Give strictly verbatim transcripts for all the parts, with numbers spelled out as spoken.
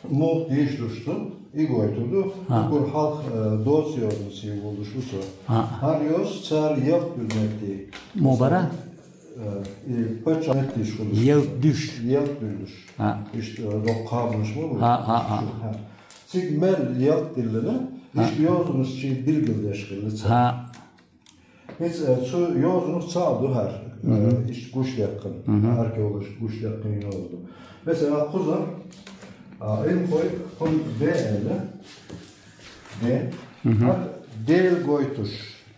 Мух дийшуш ду, и гойтурду, ХӀаъ. Укхур хьалха, э, доца йозанаш йолуш ю со. ХӀаъ. ХӀара йоз цара ялх дуьллу метте. Мо бара? Э, и паччахь меттиш хуьлуш. Ялх дуьш. Ялх дуьллуш. ХӀаъ. Иштта, э, доккха кхабанаш ма бу? ХӀаъ, хӀаъ, хӀаъ. Шу-, хӀаъ. Цига мел ялх диллина, хӀаъ, иштта йозанаш чу билгалдеш хилла цара. ХӀаъ. ХӀинца, э, цу йозанах цхьаъ ду хӀара, э, мгм, иштта гуш деккхина, мгм, археологаш гуш деккхина йоза ду. Масала, кхузахь, а, Ӏилманхой кхунна Д аьлла, Д. Мгм. ХӀара Дела гойтуш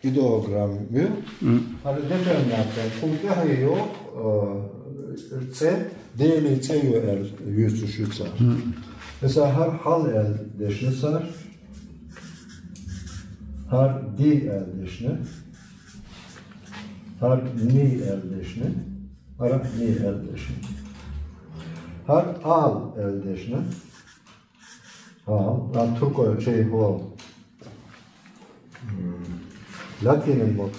идеограмма ю. Мгм. ХӀара детерминатор, кхунна тӀаьхье йогӀу, э, цӀе, Делан цӀе ю аьлла юьйцуш ю цара. Мгм. Масала, хӀара хьал аьлла дешна цара. ХӀара ди аьлла дешна. ХӀара ни аьлла дешна. ХӀара ни аьлла дешна. ХӀара ал аьлла дешна. Ал, а туркой шей хӀо. М, латинан мотт.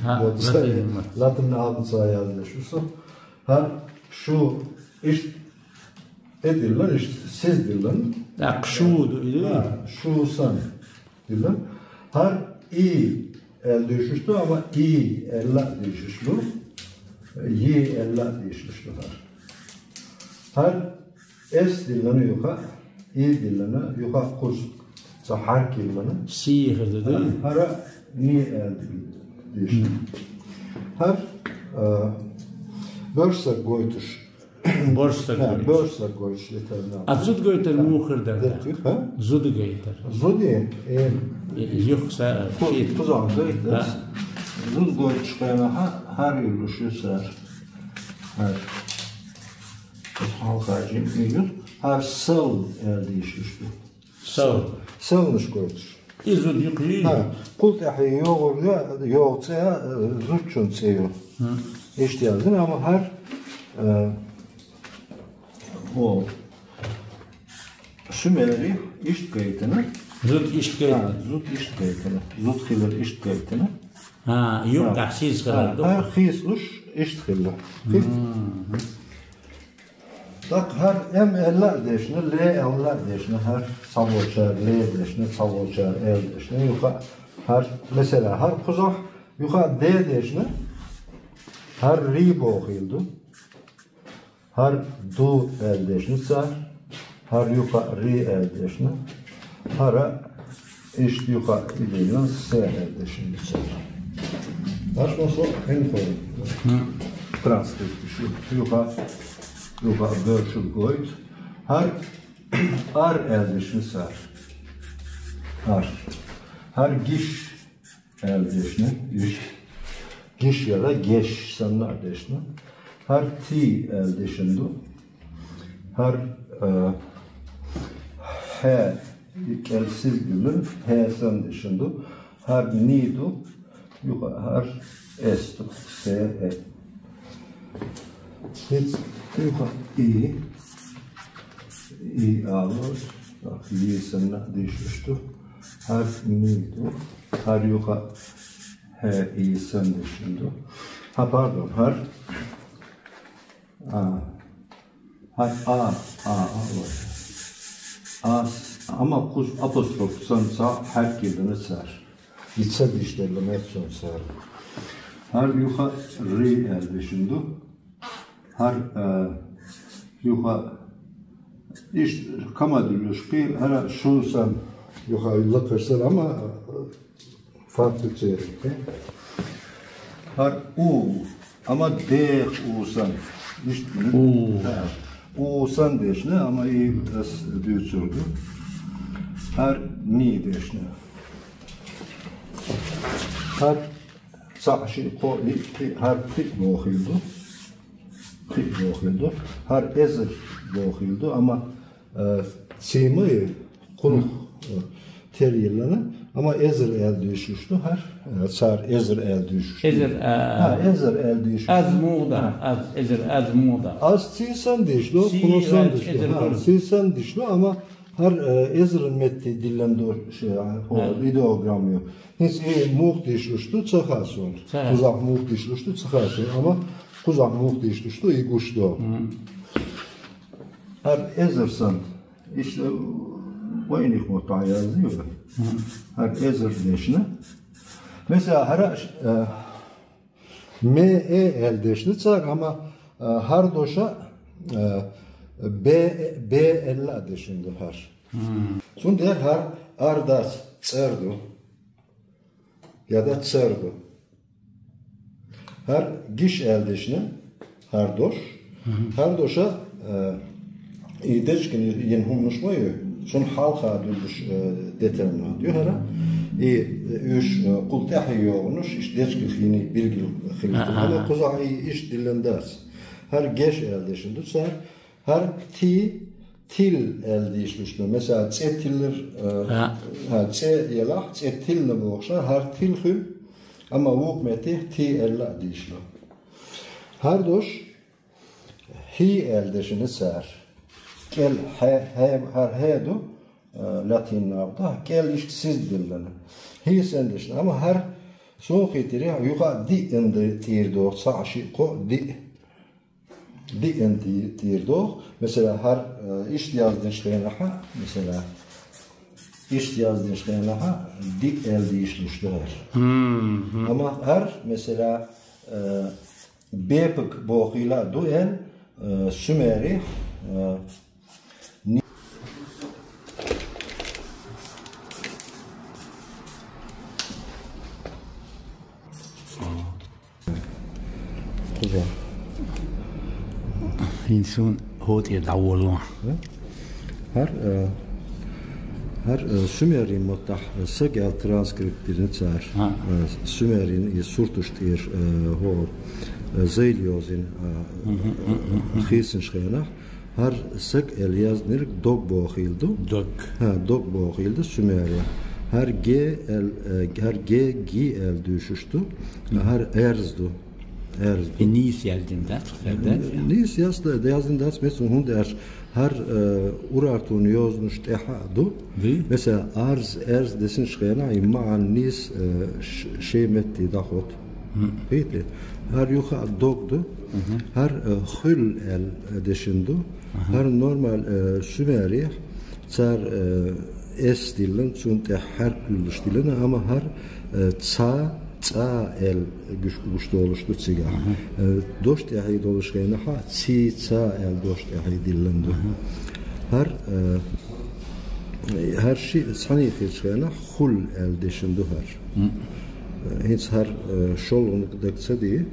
ХӀаъ, вот, латинан мотт. Латин алца аьлла дешна со. ХӀара шу иш эдилла, иш сиз диллан. Так, шу ду, или? ХӀаъ, шу сан. Диллан. ХӀара и аьлла дешуш ду, амма и аьлла дешуш ду. И аьлла дешуш ду хӀара. ХӀара эс диллана юха, и диллана юха кхуза. Цхьа хьарк диллана. Сихар ду, ду? ХӀара ни аьлла дешуш. Мгм. ХӀара, а, боьрша саг гойтуш. Боьрша саг гойтуш. Боьрша саг гойтуш, это да. А зуда гойтар муха хир дара? ХӀа? Зуда гойтар. Зуда, э, юха са, кху-, кхузахь гойтар. ХӀаъ. Зуда гойтуш хенахь хӀара юьллуш ю цара. ХӀара. Хьалха жим ю. ХӀара сал аьлла дешуш ду. Сал. Салнаш гойтуш. И зуда юкъа ю? ХӀаъ, кхул тӀаьхье йогӀург, йогӀу цӀе, э, зудчун цӀе ю. Иштта яздина, амма хӀара, э, о, шумерий иштта гайтина. Зуда иштта гайтина. ХӀаъ, зуда иштта гайтина. Зуда хилар иштта гайтина. ХӀаъ, юкъа сиз хилар ду. ХӀара хийцалуш иштта хилла. Мгм. ТӀаккха хӀара М аьлла а дешна, Л аьлла а дешна, хӀара цхьаболчара Л дешна, цхьаболчара Л дешна, юха хӀара, масала, хӀара кхузахь, юха Д дешна, хӀара ри бохийла ду, хӀара ду аьлла дешна цара, хӀара юха ри аьлла дешна, хӀара иштта юха и диллина С аьлла дешна ду цара. Наш масо хин хой. Транскрипция шу юха, юха бер шу гойту. ХӀара ар аьлла дешна цара. ХӀара. ХӀара гиш аьлла дешна, гиш. Гиш яра, геш санна а дешна. ХӀара ти аьлла дешна ду. ХӀара, э, хье, кӀел сиз диллина, хье санна дешна ду. ХӀара ни ду, юха хӀара эс ду, С, Э. ХӀинца юха и, и алос, так, и санна дешуш ду. ХӀара ни ду, хӀара юха хье и санна дешна ду. ХӀа, пардон, хӀара А. ХӀара а, а, а, вот. А, с-, амма кхуза апостроф санна цхьа хьарк диллина цара. И ца дишделла меттиг цара. ХӀара юха ри аьлла дешна ду. ХӀара, а, юха иштта кама дуьллуш кхин, хӀара шу санна юха лакхара санна, амма, а, Факт ду церан, те? ХӀара у, амма дех у сан. Иштта ду. У. ХӀа. У сан дешна, амма и ас дуьйцур ду. ХӀара ни дешна. ХӀара цхьаъ шиъ кхоъ и, и, хӀара пхиъ бохийла ду. Пхиъ бохийла ду. ХӀара эзар бохийла ду, амма Э, ци ма ю, кхунах, э, тера йиллина, амма эзар аьлла дуьйшуш ду хӀара, э, цара эзар аьлла дуьйшуш ду. Эзар, а, ХӀа, эзар аьлла дуьйшуш ду. Аз муха да, аз, эзар, аз муха да. Аз ци санна деш ду, Ци кхунах санна аьлла деш ду. эзар ХӀа, бу. Ци санна деш ду, амма хӀара, э, эзаран метте диллина ду, ш-, хӀо, ХӀа. идеограмма ю. ХӀинца и муха дийшалуш ду, ца хаьа суна. Ца хаьа. Кхузахь муха дийшалуш ду, ца хаьа суна. Амма кхузахь муха дийшалуш ду, и гуш ду. Мгм. ХӀара эзар санна, Иштта вайнах мотт язйо. ХӀара эзар дешна. Месела, хӀара, э, ме, э аьлла дешна цар, амма, э, хӀара дош, э, бе, бе аьлла а дешна ду хӀара. Цундела хӀара ар дац, цӀар ду. Я да цар ду. ХӀара гиш аьлла дешна, хӀара дош. ХӀара дош, э, и дечкан йина хӀуманаш ма ю, цунна хьалха дуьллуш, э, детарна ду хӀара. И, э, уьш, э, кхул тӀехьа йогӀунаш, иштта дечках йина билггал хилар. Амма кхузахь и иштта диллина дац. ХӀара геш аьлла дешна ду цар. ХӀара ти, тил аьлла дийшлуш ду. Месела, цӀе тиллар, э, хӀа, цӀе елахь, цӀе тилна бохуш, хӀара тил хуьлу, амма вукху метте ти аьлла а дийшлу. ХӀара дош хӀи аьлла дешна цара. КӀел хье, хье, хӀара хье ду, э, латин нахь ду, кӀел иштта сиз диллина. ХӀи санна дешна, амма хӀара суна хетарехь, юха а диъ ан тӀера догӀу, цхьаъ, шиъ, кхоъ, диъ. Диъ ан тӀе-, тӀера догӀу. Месела, хӀара, э, иштта яздинчу хенахь, месела, иштта яздинчу хенахь диъ аьлла дийшлуш ду хӀара. Амма хӀара, месела, э, бепиг бохийла а ду аьлла, э, сумерехь, э, ХӀинца суна хӀотӀе дӀаволло. ХӀара, э, хӀара, э, сумерийн маттахь, э, саг аьлла транскрипт дина цара. Э, сумерийн и сурташ тӀера, э, хӀо, э, зайла йозийна, э, хийцинчу хенахь. ХӀара саг аьлла яздинарг дог бохийла ду. Дог. ХӀа, дог бохийла ду сумерехь. ХӀара ге аьлла, э, хӀара ге ги аьлла дуьйшуш ду. ХӀара аьрз ду. Аьрз ду. И нийса яздина дац, хӀара дац? Нийса яз-, яздина дац, меца хӀунда аьлча хӀара, э, урартун йозанаш тӀехь а ду. Ду? Месела, арз, аьрз дисинчу хенахь, и маьӀна нийса, э, ш-, шен метте дӀахӀоту. Хетий? ХӀара юха а дог ду. ХӀара, э, хуьл аьлла дешна ду. ХӀара нормал, э, сумерехь, цара, э, эс диллина, цунна тӀехь хьаьрк луьллуш диллина, амма хӀара, э, ца, цӀа аьлла гуш, гуш долуш ду цигахь. Э, дош тӀехь долуш хенахь, ци, ца аьлла дош тӀехь диллина ду. ХӀара, э, хӀара ши цхьаьна хилчу хенахь, хул аьлла дешна ду хӀара. ХӀинца хӀара, э, шолгӀаниг дага ца де,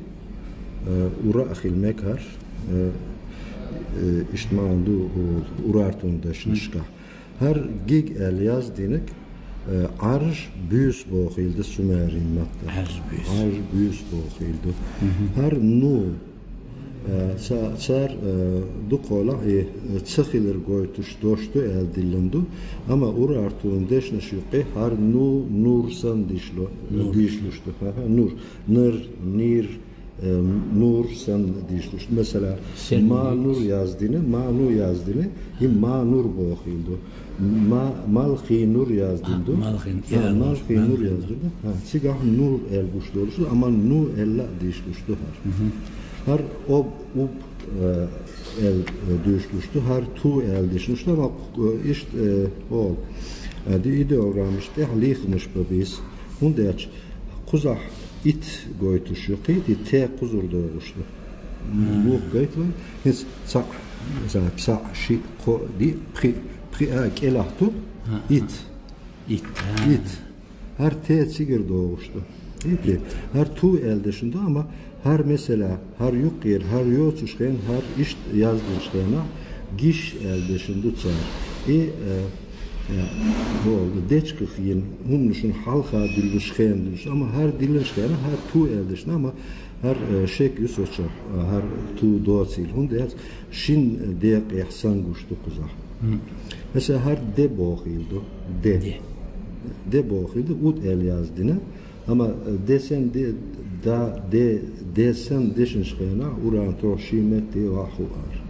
э, ура а хила мега хӀара, э, э, иштта маьӀна ду хӀу урартун дешнашкахь. ХӀара гиг аьлла яздинарг, э, Ӏарж буьйса бохийла ду сумерийн маттахь. Ӏарж буьйса. Ӏарж буьйса бохийла ду. ХӀара ну, э, ца-, цара, э, дукхахьолахь и, э, ца хилар гойтуш дош ду аьлла диллина ду, амма урартун дешнаш юккъе хӀара ну, нур санна дийшло-, дийшлуш ду. ХӀа-хӀа, нур, нир, нир, э, нур санна дийшлуш ду. Месела, ма нур яздина, ма ну яздина, и ма нур бохийла ду. Ма-, малхи нур яздина ду. Малхи нур яздина ду. ХӀа, цигахь нур аьлла гуш долуш ду, амма ну аьлла а дийшлуш ду хӀара. ХӀара об, уб, э, аьлла, э, дуьйшлуш ду, хӀара ту аьлла дийшлуш ду, амма, э, иштта, э, олу, э, ди-, идеограммаш тӀехь лехамаш бан беза. ХӀунда аьлча кхузахь ит гойтуш ю, кхетий, те кхузара догӀуш ду. Муха гайта вай? ХӀинца цхьаъ, цхьаъ, шиъ, кхоъ, диъ, пхиъ, пхиъ а кӀелахь ду, ит. Ит. Ит. ХӀара те цигара догӀуш ду. Ит. ХӀара ту аьлла дешна ду, амма хӀара месела, хӀара юккъера, хӀара йоцуш хенахь, хӀара иштта яздинчу хенахь, гиш аьлла дешна ду цара. И, э, э, хӀо, дечках йина хӀуманаш хьалха дуьллуш хенахь дуьллуш. Амма хӀара диллинчу хенахь, хӀара ту аьлла дешна, амма хӀара, э, шек ю со чохь, э, хӀара ту доцийла. ХӀунда аьлча шина декъехь санна гуш ду кхузахь. Масала, хӀара де бохийла ду. Де. Де. Де бохийла ду, уд аьлла яздина. Амма де санна де, да, де, де санна дешнаш хенахь, уран тохь ши метте ваху ар.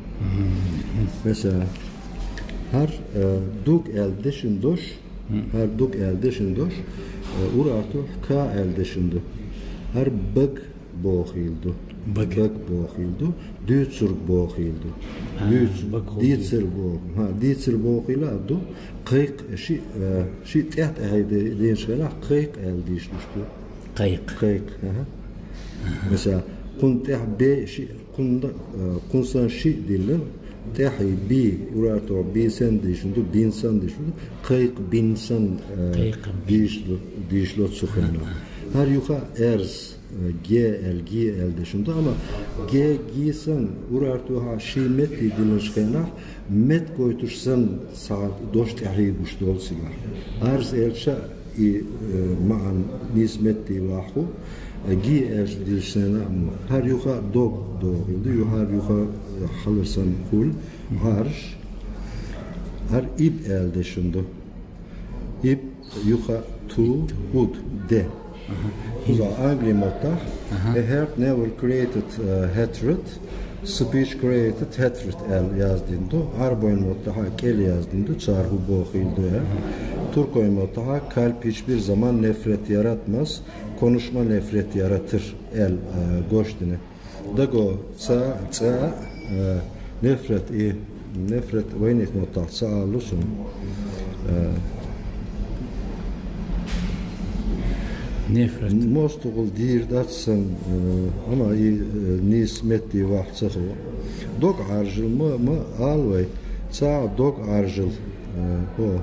Масала, хӀара, э, дуг аьлла дешна дош, хӀара дуг аьлла дешна дош, э, уран тохь ка аьлла дешна ду. ХӀара баг бохийла ду. Бага. Бага бохийла ду. Дуьйцург бохийла ду. А, Дуьйцу-, бага хов дийцар боху. Ха, дийцар бохийла а ду. Кхайкх ши, э, ши тӀехь тӀехь де-, деначу хенахь кхайкх аьлла дийшалуш ду. Кхайкх. Кхайкх, аха. Аха. Масала, кхунна тӀехь бе ши, кхунна, э, кхунна сан ши диллина, тӀехь и би, урартохь би сан дийшина ду, бин сан дийшина ду, кхайкх бин сан, э, Кхайкх бин. Дийшло, дийшло цу хенахь. Аха. ХӀара юха аьрз. Ге аьлла, ги аьлла дешна ду, амма ге, ги санна, урартохьа ши метте диллинчу хенахь, мет гойтуш санна, цхьа дош тӀехьийгуш долу цигахь. Арз аьлча, и, э, маьӀна нийса метте вахху, э, ги аьлча диллинчу хенахь, амма хӀара юха дог дохийла ду, ю хӀара юха, э, хьалар санна хуьлу, Ӏарш. ХӀара иб аьлла дешна ду. Иб юха ту, уд, де. Аха. Уза англи маттахь, Аха. A heart never created, uh, hatred, speech created hatred аьлла яздина ду. Ӏарбойн маттахьа кӀел яздина ду, цара хӀу бохийла ду, э. Аха. Туркойн маттахьа kalp hiçbir zaman nefret yaratmaz, konuşma nefret yaratır аьлла, э, гочдина. Даго, ца, цӀа, э, нефрет и, нефрет вайнех маттахь ца алу суна. Э, Нефрет. МостагӀал дийр дац сан, э, амма и, э, нийса метте вахь ца хо. Дог Ӏаржил ма, ма ал вай, ца дог Ӏаржил, э, хо.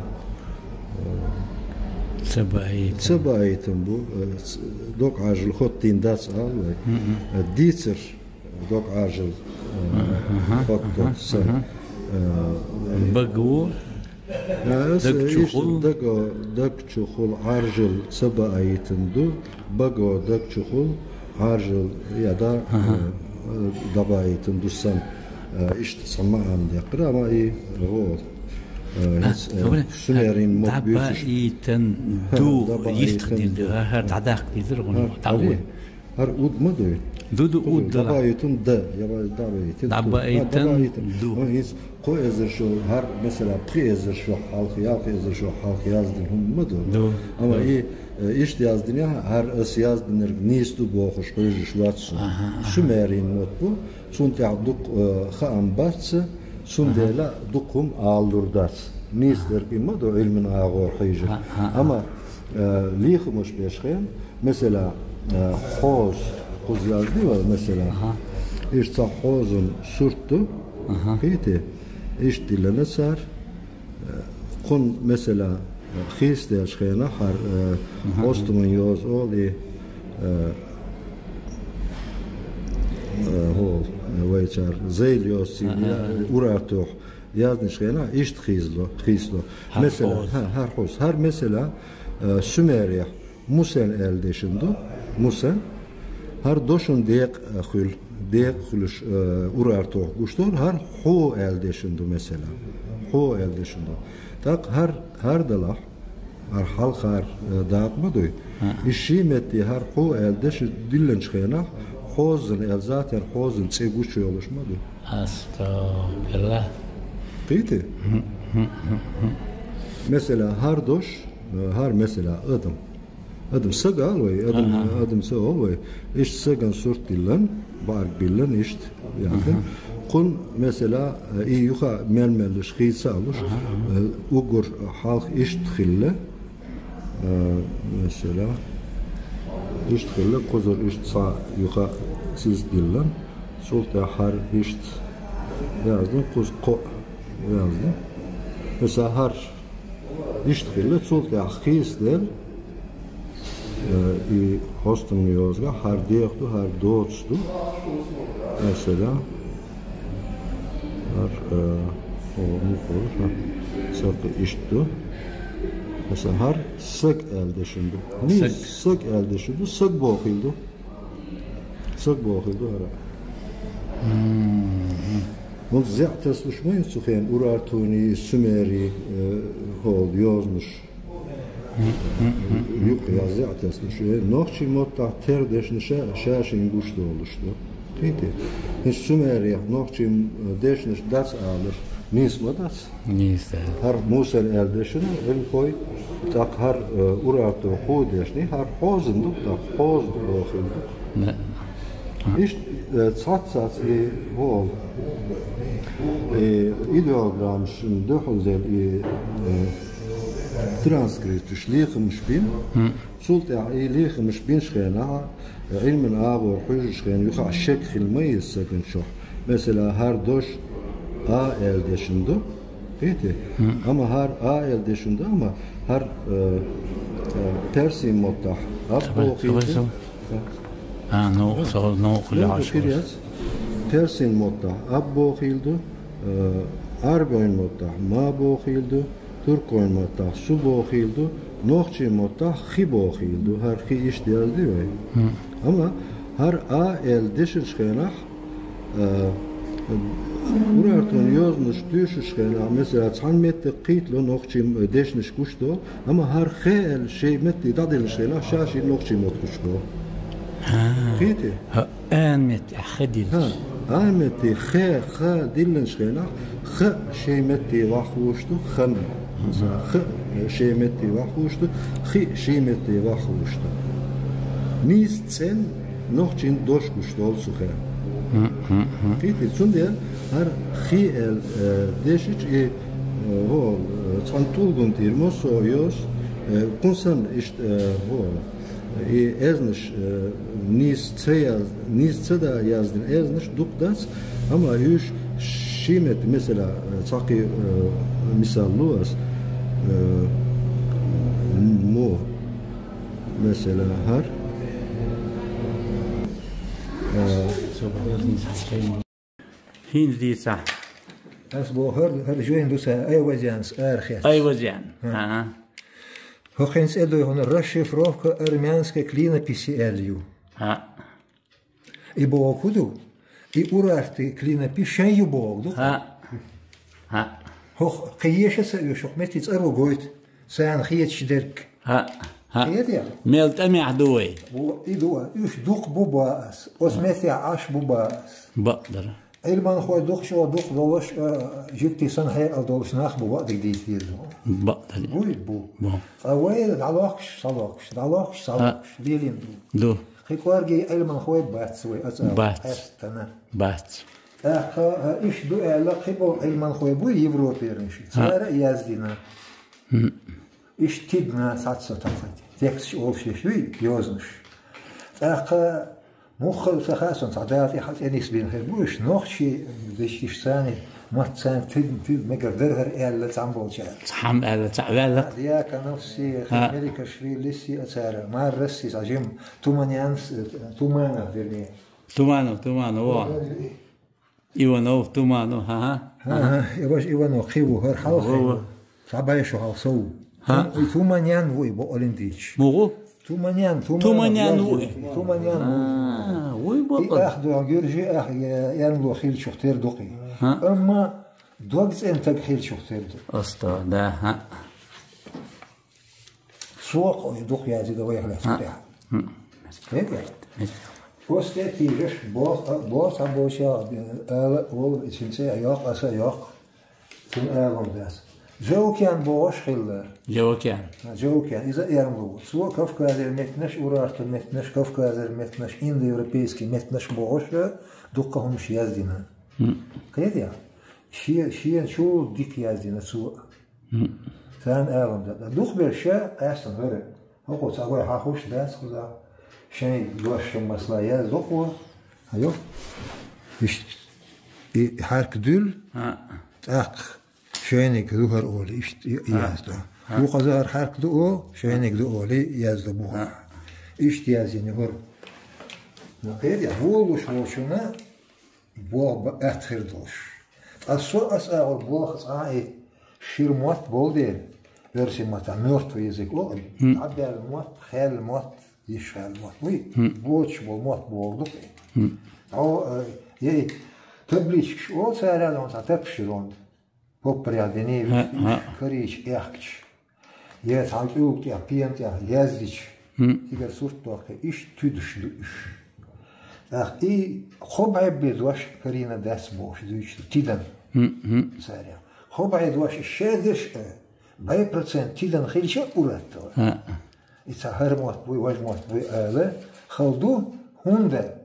Ца баийтам. Ца баийтам бу, э, ц-, дог Ӏаржил хоттийна дац ала вай. Мгм. Э, дийцар дог Ӏаржил, э, Аха, хотто аха, сан. Аха. Э, Багу, э, ас, даг э, чухул. Иш даго, даг чухул Ӏаржил ца баийтам ду, баго даг чухул Ӏаржил, я да, Аха. Э, э, дабаийтам ду сан. Э, иштта ца маьӀна деккхира, амма и гӀо. Э, А, хӀинца, э, добре. Сумерийн мотт буьйцуш. Дабаийтан Ха, ду, дабаийтан йистхадийла, ду. Ха, ха, дӀадаккха дийзар гӀуна. Ха, ДӀавой. ХӀара уд ма дуй? Ду, ду, Ду, уд ду. Дабаийтан да, я ва-, дабаийтан ду. Дабаийтан Ха, дабаийтан. Ду. Ма хӀинца кхо эзар шо, хӀара, масала, пхи эзар шо хьалха, ялх эзар шо хьалха яздина хӀума ма ду. Ду. Амма Ду. И, э, иштта яздина, хӀара ас яздинарг нийса ду бохуш хьуьйжуш вац со. Аха, аха. Сумерийн мотт бу. Цунна тӀехь дукха, э, хаам бац, цундела Аха. Дукха хӀума алалур дац. Нийса дерг и ма ду, Ӏилман агӀор хьийжира. Аха, аха. Амма, э, лехамаш беш хен, масала, э, хьоза, кхуза яздина вай, масала. Аха. Иштта цхьа хьозан сурт ду, Аха. Кхийти, иштта диллина цара. Кхунна, масала, хийцаделлачу хенахь, хӀара, э, Аха. Остаман йоза олу и, э, э, хӀо, вайчара зайла йоза цига Аха. Я-, урартохь яздинчу хенахь, иштта хийцало, хийцало. ХӀара Масала, хьоза. ХӀа-, хӀара хьоза. ХӀара, масала, э, сумерехь, Мусен аьлла дешна ду, мусен. ХӀара дошун декъа, э, хуьлу, декъа хуьлуш, э, урартохь гуш долу, хӀара хьо аьлла дешна ду, масала. Хьо аьлла дешна ду. ТӀаккха хӀара, хӀара далахь, хӀара хьалхара, э, дакъа ма дуй. ХӀаъ. И ши метте хӀара хьо аьлла дешна диллинчу хенахь, хьозан аьлла, затен хьозан цӀе гучу йолуш ма ду. Астагфирулла. Кхийти? Масала, хӀара дош, э, хӀара, масала, адам. Адам саг ала вай, адам, Аха. Адам ца ала вай. Иштта саган сурт диллан, бӀарг биллан, иштта яздина. Аха. Кхунна, масала, и юха мел-меллаш хийца а луш, Аха. Э, уггар хьалха иштта хилла, э, масала, иштта хилла, кхузара иштта цхьа юха сиз диллан, цул тӀаьхьа хӀара иштта яздина, кхуза кхоъ яздина. Масала, хӀара Иштта хилла, цул тӀаьхьа хийцаделла, э, и хьостаман йозагахь хӀара дегӀ ду, хӀара доцу ду. Масала, хӀара, э, о, муха, ха, саккха иштта ду. Масала, хӀара саг аьлла дешна ду. Нийса Саг. Саг аьлла дешна ду, саг бохийла ду. Саг бохийла ду хӀара. Мгм. Вон зеӀ тасалуш ма ю цу хенахь урартуний, сумерий, э, хӀол, йозанаш. Юкъа я зеӀ тасалуш. Э, нохчийн маттахь тера дешнаш ша-, ша-шина гуш долуш ду. Кхийти? ХӀинца сумерехь нохчийн, э, дешнаш дац алар, нийса ма дац? Нийса. ХӀара Мусар аьлла дешна, Ӏилмхой, тӀаккха хӀара, э, урарту хӀу дешний, хӀара хьозан ду, тӀаккха хьоза ду бохийла ду. Да. Иштта, э, цхьацца и вол. И идеограммашна дуьхьал дела и, э, транскрипташ, лехамаш бина. Цул тӀаьхьа и лехамаш бинчу хенахь, э, Ӏилман агӀор хьуьжучу хенахь юха а шек хила ма еза сагана чохь. Масала, хӀара дош А аьлла дешна ду. Кхетий? Амма хӀара А аьлла дешна ду, амма хӀара, э, э, персин маттахь аб бохийла ду. А, ну, со, ну, Луьйчу хир яц. Персин маттахь аб бохийла ду, э, Ӏарбойн маттахь ма бохийла ду, туркойн маттахь су бохийла ду, нохчийн маттахь хи бохийла ду. ХӀара хи иштта язди вай. Амма хӀара А аьлла дешначу хенахь, э, урартон йозанаш туьйсучу хенахь, масала, цхьана метте кхийттало нохчийн дешнаш гуш долу, амма хӀара хе аьлла шайн метте дӀаделлачу хенахь, ша шен нохчийн мотт гуш болу. Кхетий? ХӀа, ан метте хе дилла. ХӀа, ан метте хе, ха дилланчу хенахь, ха шайн метте ваххуш ду, хан. Ха шайн метте ваххуш ду, хи шайн метте ваххуш ду. Нийса цӀен нохчийн дош гуш долу цу хенахь. Кхетий, цундела хӀара хи аьлла, э, дешича и, э, хӀо, э, цхьана тӀулган тӀера массо а йоза, э, кхун санна иштта, э, хӀо, и эзнаш, э, нийса ца яз-, нийса ца да яздина эзнаш дукха дац, амма уьш шимет, масала, э, цхьаккхе, э, мисал лу ас, э, мо, масала, хӀара, э, ХӀинца дийцахь. Ас боху, хӀара, хӀара жойн ду сан, айвазянс арахец. Айвазян. ХӀа. ХӀокхуьнца тӀе дуй хьуна расшифровка армянской клинописи аьлла ю. ХӀа. И боху хӀун ду? И урартан клинопись шайн ю боху ду? ХӀа. ХӀа. ХӀокху кхин еша ца оьшу, хӀокху метте цӀаро гойту. Царна хеташ дерг. ХӀа, хӀа. Хетий? Мел тӀамехь ду вай. Во, и ду, уьш дукха бу баа ас. Оцу меттехь Ӏаш бу баа ас. Бакъдара. Ӏилманхой дукха чӀогӀа дукха долуш, а, жуьгтий санна хьекъал долуш нах бу бакъдерг дийца деза. Бакъдара. Буй, бу. Бу. Ткъа вай дӀалохкуш, схьалохкуш, дӀалохкуш, схьалохкуш, лелийна ду. Ду. Кхин кӀорге Ӏилманхой бац вай ацӀал. Бац. Къаьстина. Бац. ТӀаккха, а, иштта ду аьлла, кхин болу Ӏилманхой буй Европернаш. Цара а яздина. Иштта тидна схьаца тахана. Тексташ олуш деш дуй, йозанаш. ТӀаккха муххал ца хаьа сан, цхьа Дала тӀе хьан тӀе нисбина хир бу, уьш нохчий дешиш царна, мотт царна тидна, тидна, мегар дара хӀара аьлла цхьамболчара. Цхьамма аьлла, цхьа ваьлла. Дьяконовси, Меликашвилиси а цара, Марраси цхьа жим, Туманянс, э, Туманов, вернее. Туманов, Туманов, во. Иванов, Туманов, ага. Ага, и ваш Иванов, кхин ву, хӀара хьалха. Во, во. Цхьа бай шу хьалха сов. ХӀа. Тум-, и Туманян ву и бо олимпийч. Мугу? Туманян, Туманян, Туманян ву и. Туманян ву. А, ву и бо. И ах дуьхьа гуьржи, ах, э, янло хилчух тера дукхи. ХӀа. Амма дог цӀен таг хилчух тера ду. Оста, да, хӀа. Цо кхо дукха яздина вайх лаьцна тӀехь. Хетий? Оцу тӀе тийжаш боху, боху цхьаболчара, ала, вовла, и цуьнан цӀе а йоккху, аса а йоккху. Цуьнан агӀор дац. Джоукян бохуш хилла. Джоукян. А, Джоукян. Иза эрмалу. Цо Кавказера меттанаш, Урартан меттанаш, Кавказера меттанаш, индоевропейский меттанаш бохуш, дуккха хӀумаш яздина. Кхетий? Шен, шен чул дика яздина цо. Царна алам дан. Дукхаберш ша къаьстина хӀара. ХӀокхо цхьа вай хьахуш дац кхузахь. Шайн дош шен масала язду кхо. Хьайо? Иштта и хьарк дуьллу, тӀаккха шайниг ду хӀара олий, иштта и, и язду. Вукхаза хӀара хьарк ду о, шайниг ду олий, язду бу хӀара. Иштта язйина хӀара. Ну, кхетий, волуш волчунна болх ба атта хир долуш. Ткъа со ас агӀор болх цкъа а и шира мотт болу дела, оьрсийн маттахь мёртвый язык олу, дӀабаьлла мотт, хаьлла мотт, йиш хаьлла мотт. Вуй, боцуш болу мотт боху ду-кх и. Хьо, э, ей, табличкаш олу цара, цхьа тапаш ю онда. Поппарехь дина, вуьшта карийча, аьхкача. Я цхьана кӀуьлга тӀехь, пена тӀехь яздича, цигара сурт доккхий, иштта туьдуш ду уьш. ТӀаккха и кхо бӀе бен дош карийна дац бохуш дуьйцуш ду, тидам. Цара кхо бӀе дош ша деш а, бӀе процент тидам хилча а ураттала. И цхьа хӀара мотт буй, важа мотт буй ала, хала ду, хӀунда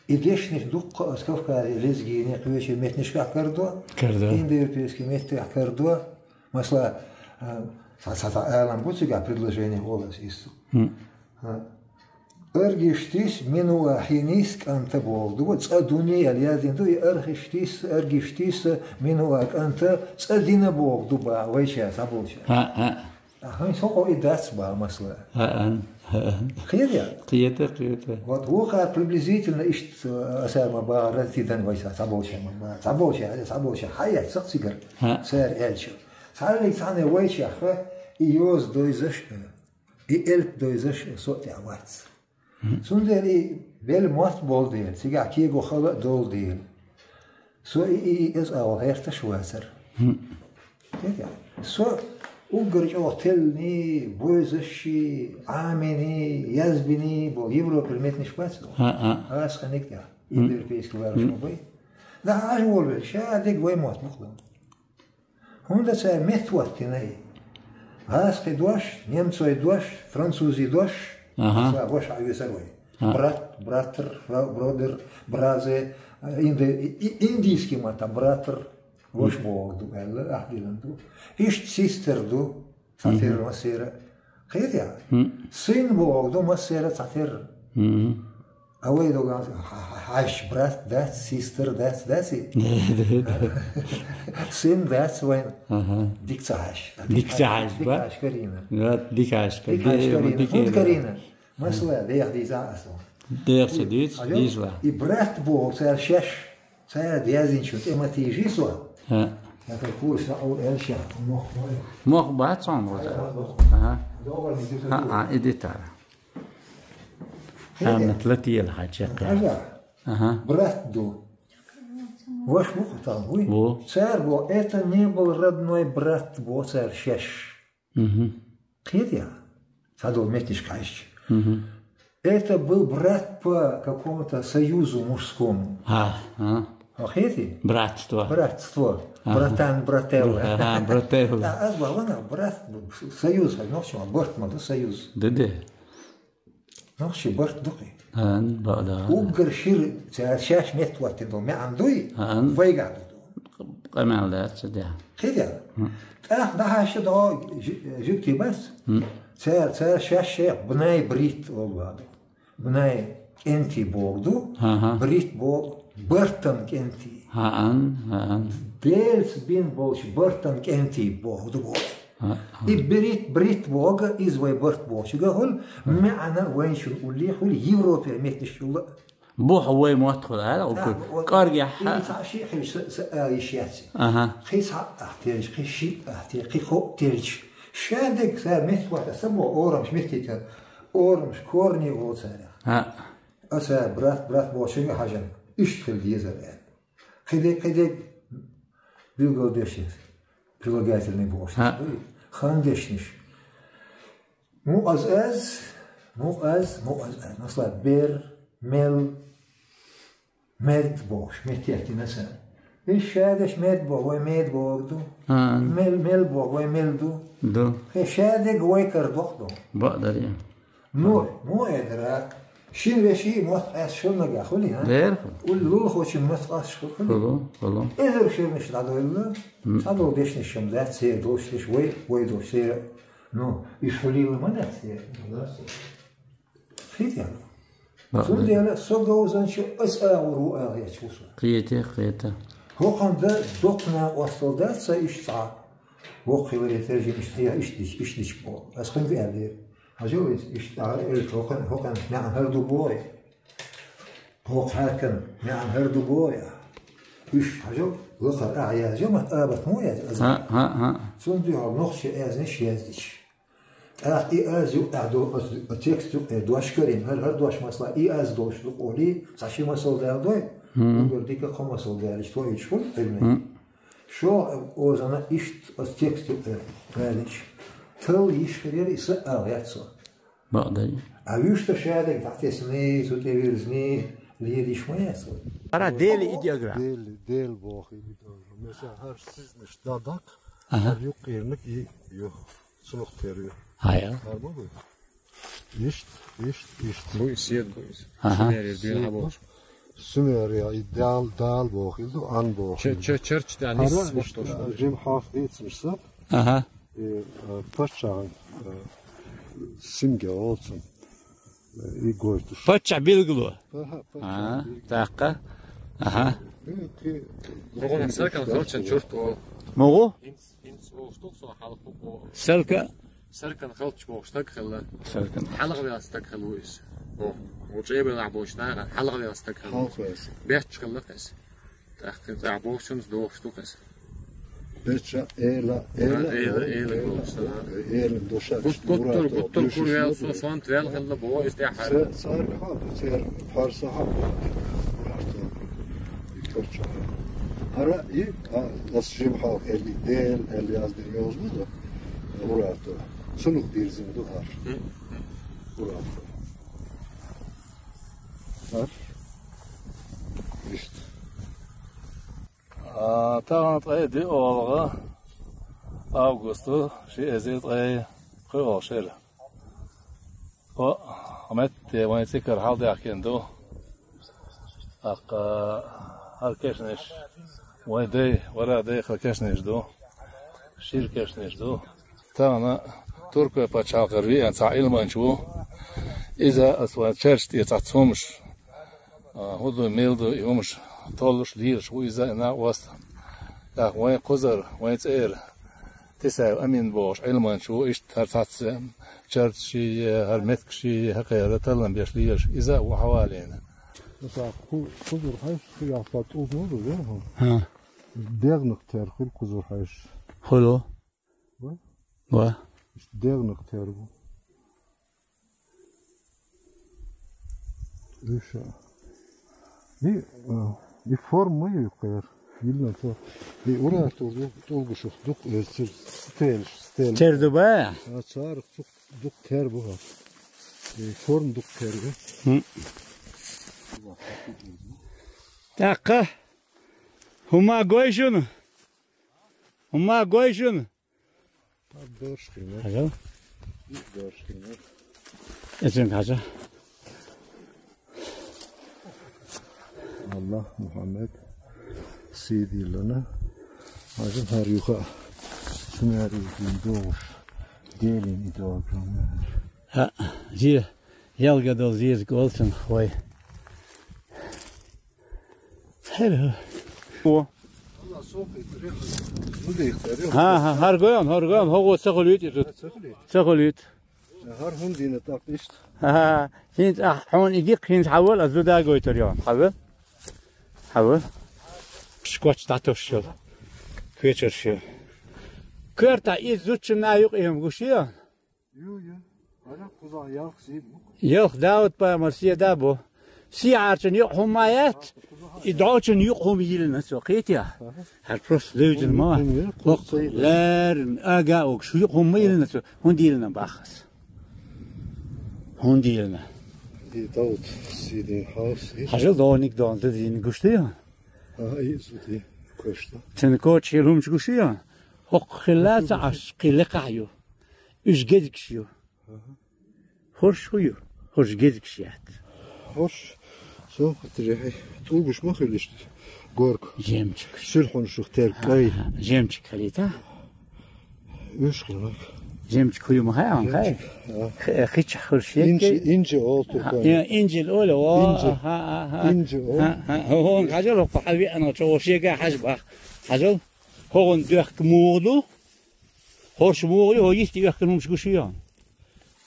И дешнаш дуккха а Кавказе лезгийча, кхеча меттанашкахь карадо, Карадо. Индоевропейски меттехь карадо. Масала, а, цхьа, цхьа, цхьа алам бу цигахь предложени олу ас иштта. Хм. А, аргиштис минуа хьинис кӀанта боху ду, цӀа дуьне аьлла яздина ду, и архиштис, аргиштис минуа кӀанта цӀа дина боху ду баха вайша, цхьаболча. Хьа, хьа. А хӀинца хӀокхо и дац баха масала. Хаан, хаан. Кхета? Кхета, кхета. Вот вукхара приблизительно иштта, э, асар ма бахара, тидан вай ца-, цхьаболча ма бахара. Цхьаболча, цхьаболча хьаэццакх цигара. Ха. Цара аьлча. Цхьаьллиг цхьаьна вайчех, и йоза дойзаш, и элп дойзаш со а тӀехь вац. Цундела и велла мотт болу дела, цигахь кего хала а долу дела. Со и, и, и эза агӀо гӀерташ вацара. Со уггар чӀогӀа теллиний, бовзашший, Ӏамийний, язбиний болу Европера меттанаш бац. А, а. Аса ханиг тӀехь, европейский вараш ма бай. Да, хьажа волавелла, ша дерг вай мотт бу-кх. ХӀунда цара меттахӀоттийна и? ГӀазкхи дош, немцойн дош, французий дош, Аха. Аса ваша хьаоьцура вай. А. Брат, братр, бра-, бродер, бразе, инди-, и-, и-, индийский маттахь братр, ваша бохург ду аьлла, ахь диллина ду. Иштта систер ду, цхьатерра массеран. Кхетий? Сын бохург ду массеран цхьатерра. А вай догӀу хьаьжча брат дац, систер дац, дац и? Сын дац вайн. Аха. Дика ца хьаьжча. Дика ца хьаьжча, дика ба? Хьаьжча карийна. Да, дика хьаьжча. Дика хьаьжча карийна. ХӀунда карийна? Масала, деха дийца аса. Деха ца дуьйцу, дийцала. И брат боху цара шаьш. Цара яздинчун тӀе ма тийжий со. ХӀаъ. Якал курс а ол элша. Мох бой. Мох бац хьуна гӀо. Аха. ХӀаъ, и дитара. Хьанат латиел хьан чекхе. Аха. Брат ду. Ваш бу хатам, уй? Бу. Цара бо, это не был родной брат, бо цара шеш. Кхетий? Цхьадолу меттанаш кхайшча. Это был брат по какому-то союзу мужскому. А, а. А, кхетий? Братство. Братство. Ага. Братан, брателла. Ага, брателла. Да, аз бахана брат, союз, хай нохчо, барт ма ду союз. Да, да. Нохчий барт ду-кх. Ан, ба, да. Уггар шира, цара шаьш меттахӀоттина долу маьӀна дуй, Ан. Вайгахь ду. Къамел дац, да. Кхетий? ТӀаккха дӀахьаьжча догӀу жи-, жуьгтий бац. Цара, цара шаьш шайх бнай брит олу ваду. Бнай кӀентий боху ду, Ага. Брит боху бартан кӀентий. ХӀаъан, хӀаъан. Делаца бина болчу бартан кӀентий боху ду боху. ХӀаъан. И брит, брит боху, иза вай барт бохучуьнга хуьлу, маьӀна вайначун уллий хуьлу, Европера меттанаш чулла. Бухьа вай мотт хуьлу, ала, Да, укур. Вот кӀоргехь и хьа- цхьа шиъ хилча са, са, а, йиш яц. Ага. Кхин цхьаъ ахь тевжа, кхин шиъ ахь те, кхин кхоъ тевжа. Ша дерг ца меттахӀотта са бо, орамаш меттийтар. Орамаш корни олу царах. ХӀаъ. Аса брат, брат бохучуьнга хьажа, иштта хила дезара аьлла. Кхидерг, кхидерг билгал дешнаш, прилагательный бохуш. ХӀаъ. Хан дешнаш. Мукъаз аз, мукъаз, мукъаз аз. Масала, бер, мел, мед бохуш, меттиеттина сан. Иш шадаш мед бо, вай мед боху ду. А. Мел, мел бо, вай мел ду. Ду. Хе шадег вай кар доху ду. Бакъ дарий. Ну, ну, эдара, шин веший мотт къаьсташ хуьлу нагахь хуьлий, а? Дер. Уллул хочун мотт къаьсташ хуьлу. Хуьлу, хуьлу. Эзар ширнаш дӀадойлла, М. цхьадолу дешнаш шам дац, церан долуш деш вай, вай долуш церан. Ну, иш хуьлийла ма дац церан. Хитя. Бакъ Цундела со говзанча ас агӀор ву агӀечу ву со. Кхета, кхета. ХӀокхунда доккха накъостал дац сан иштта цхьа. Воккха хиларе тержина иштта хьеха, иштта дича, иштта дича боху. Ас хӀинца аьллера. Хьажал иза, иштта агӀор элча хӀокхун, хӀокхун маьӀна хӀара ду боху. ХӀокху хьаькам маьӀна хӀара ду боху. Уьш хьажал, лакхара агӀа язйо, ма абат ма яз аза. ХӀаъ, хӀаъ, хӀаъ. Цунна дуьхьал нохчийн аьзнаш яздича. ТӀаккха и аз юкъахь долу, оцу текст юкъе дош карийна, хӀара, хӀара дош масала, и аз долуш ду олий, цхьа ши масал дала дой, Мгм. уггар дика кхо масал далича, тоуьйтуш хуьлу Ӏилма. Мгм. Шо озана иштта оцу текст юкъе далича, тал йиш хир яра и са а гӀертцо. Бакъ дай. А вуьшта шадерг дӀатесний, цу тӀе вирзний, лелийш ма яц вай. Ара Дели идеограмма. Дели, Дели боху идеограмма. Мешан хӀара сизнаш дадакъ, Аха. хӀара юккъерниг и ю. Цунах тер ю. Хая. Хьарма бу. Ишт, ишт, ишт. Бу и сед бу и. Аха. Шинер ир дуьйна Сед бу. хьаболуш. Сумерия, и Дал, Дал боху, и ду Ан боху. Ча-, ча-, чарч да, нис, хӀара, вот иштта, что. Джим Хьофф дийцинчу сан. Ага. И, э, паччахьан, э, симге олу цунна, э, и гойтуш. Паччахь билгало. Ага, паччахь билгало. А, тӀаккха. Ага. Э, кхин, Саркан халчан чурт олу. Могу? Инс, инс олуш ду со хьалха бу. Сарка? Саркан халч боху стаг хилла. Саркан. Хьалха веха стаг хилла ву иза. О, о, чӀебелахь бохуш нахана хьалха веха стаг хилла. Хьалха веха. Бечча хилла кхеза. ТӀаккха цӀахь бохучунца дохуш ду кхеза. Бечча, эла, эла, эла, эла, эла, эла, бохуш, эла, эла, доша, гуттар, гуттар, гуттар кур вел, со сонт вел хилла боху, иза тӀехь хьара. Цер, цер хьал, цер парса хьал. Виктор Ча. ХӀара и, а, ас Джим Хьофф элли, Дел, элли аз дин йозу ду, Урарту. Цунах дирзина ду хӀара. Урарту. ХӀара. Иштта. А, тахана ткъе диъ олу гӀа, августу ши эзар ткъе кхоалгӀа шера. О, метте вайн цӀикара хьалдаьхкина ду. ТӀаккха хӀара кешнаш, вайн дай, вара дай хӀара кешнаш ду. Шира кешнаш ду. Тахана Туркойн пачхьалкхера веана цхьа Ӏилманча ву. Иза ас вайн чарча тӀе цхьацца хӀумаш, а, хӀун ду, мила ду, и хӀумаш толлуш, лелаш ву иза, и накъост. ТӀаккха вайн кхузара, вайн цӀера Тесаев Амин бохуш Ӏилманча ву, иштта хӀара цхьацца чарташи, хӀара меттигаши, хӀокхара таллам беш лелаш, иза а ву хьавалийна. Аса кху-, кхузара хьаьжча, кху яхца тӀулг ма ду, вен хьо? ХӀа. ДегӀнах тера хуьлу кхузара хьаьжча. Хуьлу. Ва? Ва. Иштта дегӀнах тера бу. Уьш а. И, а, и форма ма ю кхера. Йилна то. И ура тур ду, тулгушух дук, э, цир стелш, стел. Тер ду ба? А, царах цух дук тер бу ха. И форма дук тер бу. Хм. ТӀаккха хӀума гой шуна? ХӀума гой шуна? Доршхина. Хьажал? Доршхина. Эцен хьажа. Аллах, Мухаммед, Сийдиллана. Хьажа хӀара юха. Шумари дин догуш. Делин идогу. Ха, зи, ялга дол зиз голцун хой. Хьера. О. ХӀа, хӀа, хӀара гойон, хӀара гойон, хӀогӀо ца хуьлуьйту иза. Ца хуьлуьйту. ХӀара хӀун дина тӀаккха иштта? ХӀа, хӀинца ахь хьуна и гикх хӀинца хьавал, а зуда гойтур йон. Хьавал? Хьавал? Шкоч дӀатосуш йол. Квечарш йол. Коьрта иза зудчунна юкъа и хӀума гуш йо? Ю, ю. Ана кхузахь ялх сий бу. Ялх Дауд-пайхамар седа бу. Сий Ӏарчун юкъа хӀума ма яц, и дӀочун юкъа хӀума йиллина цо. Кхетий? ХӀара просто девзина ма. ХӀума йиллина, кхуза ца йиллина. Леррина, ага огуш, юкъа хӀума ма йиллина цо. ХӀунда йиллина баххас? ХӀунда йиллина? И Дауд сий дин хьовса. Хьажал дониг дон ца дийна гуш ду ю? А, и зуди кхуьш ду. Цуьнан коча хила хӀумаш гуш ю? ХӀокху хилла ца Ӏаш, кхин лекхахь ю. Уьш гезгаш ю. Аха. ХӀорш хӀун ю? ХӀорш гезгаш яц. ХӀорш, сон хатире хьи, тӀулгаш ма хуьлу иштта, горка. Жемчуг. Сирхьуншух тера кӀай. Ха, ха, жемчуг хилийта? Уьш хиларг. Жемчуг хӀун ю ма хаьа, хай? Жемчуг, а. Хи-, хи чохь хуьлуш инжи, еггай? Инжи олу туркойн. Ха, я, инжил олу, о, инжи. Ха, ха, ха. Инжи олу. Ха, ха. ХӀун хьажал, хӀокху хьан веана чӀогӀа шега хьажа бах. Хьажал, хӀогӀун доьхка муха ду? ХӀорш муха ю, хӀо йисте оьхкина хӀумаш гуш ю?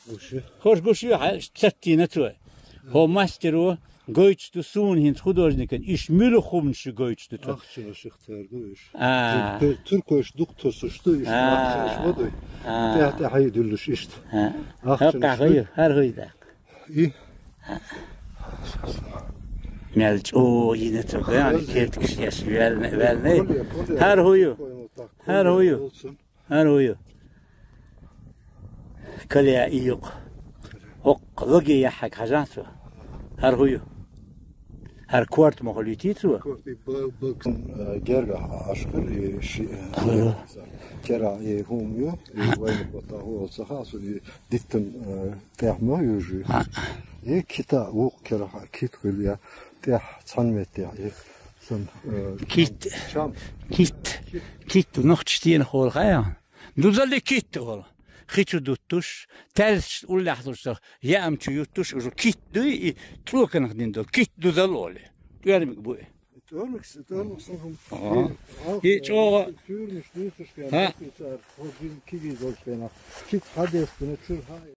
Гуш ю. ХӀорш гуш ю, хьан цаттийна цо. ХӀо мастеро гойтуш ду суна хӀинца художникан, иш муьлха хӀуманаш ю гойтуш ду цо. Ахчанаших тергу иш. А. Пе-, туркойш дукха тосуш ду иш, а, ахчанаш ма дуй. А. ТӀаьхьа-тӀаьхьа дуьллуш иштта. А. Ахчанаш ду. ХӀокхахь хӀу ю, хӀара хӀу ю даккха. И? Мел чӀогӀа йина цо, гана кертигаш еш ваьлна, ваьлна. ХӀара хӀу ю? ХӀара хӀу ю? ХӀара хӀу ю? Кале и юкъа. ХӀокху логе яхьаг хьажа цо. ХӀара хӀу ю? ХӀара корта ма хуьлуьйтий цо? Корта и ба-, бакс, э, герга Ӏаш хир, и ши, э, хӀара. Кера и хӀума ю, и вайна бота хӀу ца хаьа, цу и диттан, э, тӀехь ма южу. А. И кита вукху кера кит хуьлу я. тӀехь цхьана меттехь. И сан, э, Кит. Чам. Кит. Кит нохчийн дийнахь хьола хьаян. Дузалли кит хьола. Хи чу дуттуш, таьлча уллехь луш, яам чу юттуш, уж кит дуй, и цӀоканах дина долу. Кит дузал олу. ТӀоьрмиг бу и. ТӀоьрмиг, тӀоьрмиг сан хӀума. Ага. И чӀогӀа. Чуьрнаш дуьйцуш хенахь, Ха? Цара, хӀо дин киги долуш хенахь. Кит хьадестина, чуьра хьа-